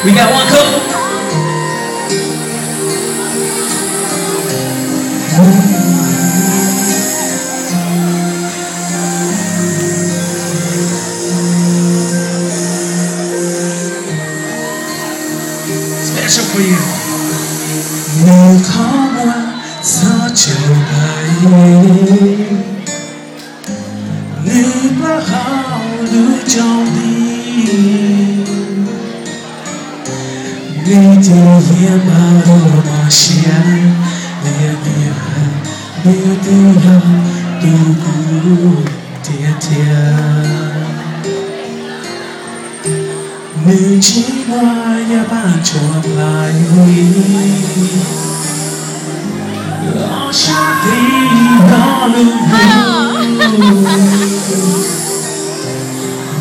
We got one couple. Special for you. Nws qhov muag xob tsaus ntais, nws plaub hau lub tsaus nti, nws cov hiav npau mos siab, nws tias nws twb yog tus kuv tiag tiag. Nws tsis muaj yaj paj tshuam hlais li, los sab tes los lus hu.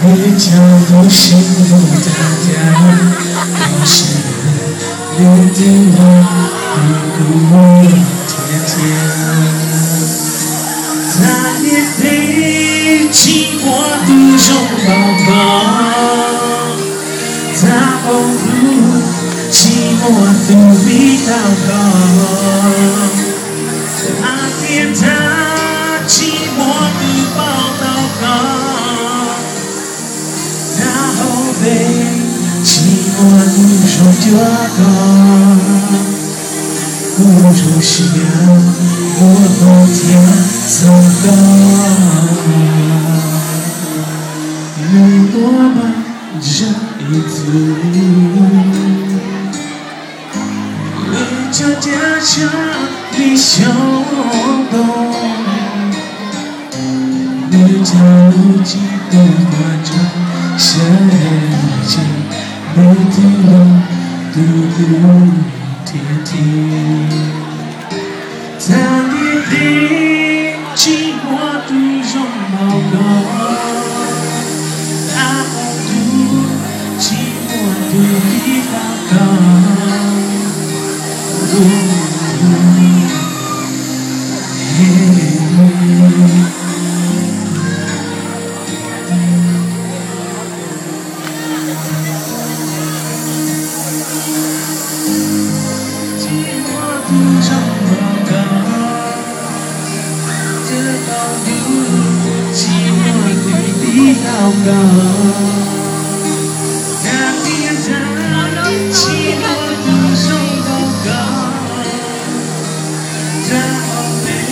Nws cov lub siab lus tag cas, los sis nws twb yog tus kuv tiag tiag. Txhais tias peb tsis muaj tus zoo npaum koj, txhais hauv ntuj tsis muaj tus pib tau koj. Txhais tias ntshe tsis muaj tus paub tau koj, txhais hauv ntuj tsis muaj tus zoo cuag koj. Kuv zoo siab muaj hmoo thiab txog koj. Nws tuaj mas zaj ib txwm, nws tso cab tshaj li xyoob ntoo, nws cov lus tsis tu tuag ntsoog, sab tes los tsis, nws twb yog tus kuv tiag tiag. Txhais tias peb tsis muaj tus zoo npaum koj, txhais hauv ntuj tsis muaj tus pib tau koj. Tsis muaj tus zoo npaum koj, txhais hauv ntuj tsis muaj tus pib tau koj. Txhais tias ntshe tsis muaj tus zoo npaum koj, txhais hauv ntuj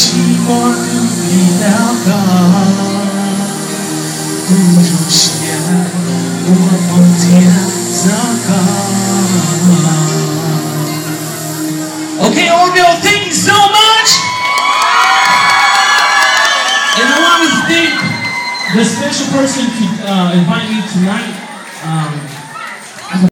tsis muaj tus pib tau koj. Kuv zoo siab muaj hmoo thiab txog koj. Okay, Orville, thank you so much. And I want to thank the special person to uh, invite me tonight. Um,